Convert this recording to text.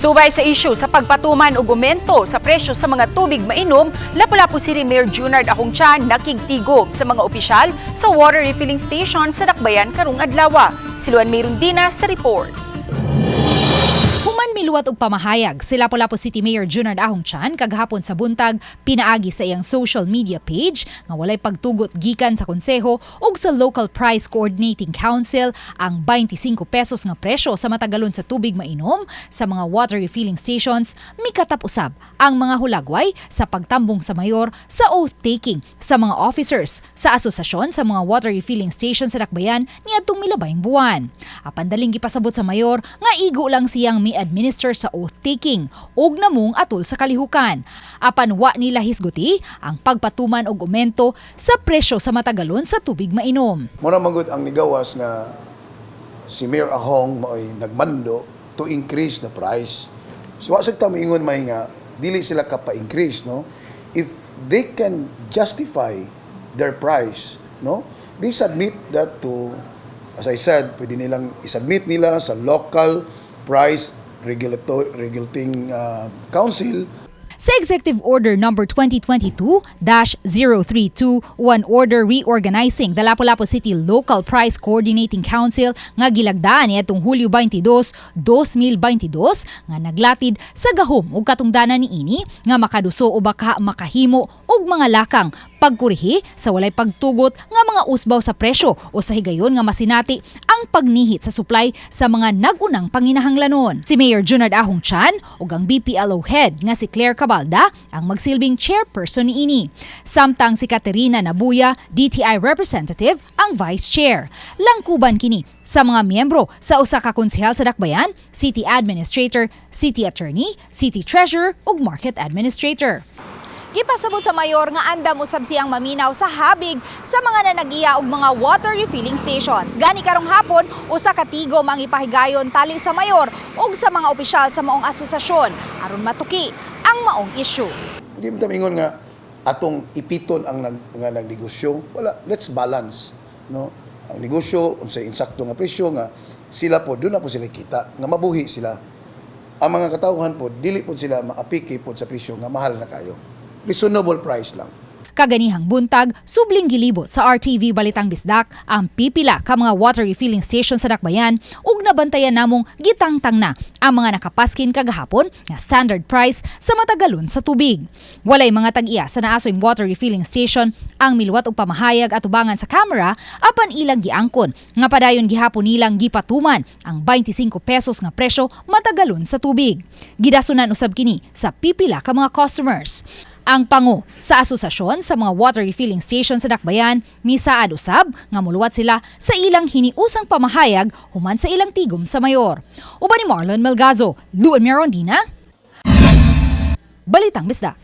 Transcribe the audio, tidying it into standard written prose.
Subay sa isyu sa pagpatuman og aumento sa presyo sa mga tubig mainom, Lapu-Lapu City Mayor Junard Ahong Chan nakigtigom sa mga opisyal sa water refilling station sa Dakbayan karong adlaw. Si Luan Merundina sa report. Human miluwat og pamahayag si Lapu-Lapu City Mayor Junard Ahong Chan kagahapon sa buntag pinaagi sa iyang social media page nga walay pagtugot gikan sa konseho ug sa Local Price Coordinating Council ang 25 pesos nga presyo sa matagalon sa tubig mainom sa mga water refilling stations. Mikatap usab ang mga hulagway sa pagtambong sa mayor sa oath-taking sa mga officers sa asosasyon sa mga water refilling station sa Dakbayan niadtong milabayng buwan. Apan daling gipasabot sa mayor nga igo lang siyang mi-administer sa oath-taking ug namong atol sa kalihukan. Apan wa nila hisguti ang pagpatuman og aumento sa presyo sa matagalon sa tubig mainom. Mura magud ang nigawas nga si Mayor Ahong mao'y nagmando to increase the price. So wa sad ta moingon may nga dili sila ka pa-increase, no? If they can justify their price, no? They submit that to, as I said, pwede nilang isubmit nila sa local price regulating council. Sa Executive Order Number 2022-032, one order reorganizing the Lapu-Lapu City Local Price Coordinating Council nga gilagdaan niadtong Hulyo 22, 2022 nga naglatid sa gahom ug katungdanan niini nga makaduso o baka makahimo og mga lakang pagkurihi sa walay pagtugot nga mga usbaw sa presyo o sa higayon nga masinati ang pagnihit sa supply sa mga nagunang panginahanglanon. Si Mayor Junard Ahong Chan ug ang BPLO head nga si Claire Cabalda ang magsilbing chairperson niini. Samtang si Caterina Nabuya, DTI representative, ang vice chair. Langkuban kini sa mga miyembro sa usa ka konsehal sa Dakbayan, city administrator, city attorney, city treasurer ug market administrator. Gipasabot sa mayor nga andam usab siyang maminaw sa habig sa mga nanagiya og mga water refilling stations. Gani karong hapon, usa ka tigom ang ipahigayon tali sa mayor ug sa mga opisyal sa maong asosasyon aron matuki ang maong issue. Hindi mo ingon nga atong ipiton ang nga nagnegosyo. Wala, let's balance, no? Ang negosyo unsay insakto nga presyo nga sila po doon na po sila kita nga mabuhi sila. Ang mga katawhan po dili po sila maapiki po sa presyo nga mahal na kayo. Reasonable price lang. Kaganihang buntag, subling gilibot sa RTV Balitang Bisdak ang pipila ka mga water refilling station sa Dakbayan ug nabantayan namong gitangtang na ang mga nakapaskin kagahapon nga standard price sa matagalon sa tubig. Walay mga tag-iya sa naasoy water refilling station ang miluwat og pamahayag atubangan sa camera, apan ilang giangkon nga padayon gihapon nilang gipatuman ang 25 pesos nga presyo matagalon sa tubig. Gidasunan usab kini sa pipila ka mga customers. Ang pango sa asosasyon sa mga water refilling station sa Dakbayan, misaad usab nga muluwat sila sa ilang hiniusang pamahayag human sa ilang tigom sa mayor. Uban ni Marlon Melgazo, Luan Mirondina, Balitang Bisdak.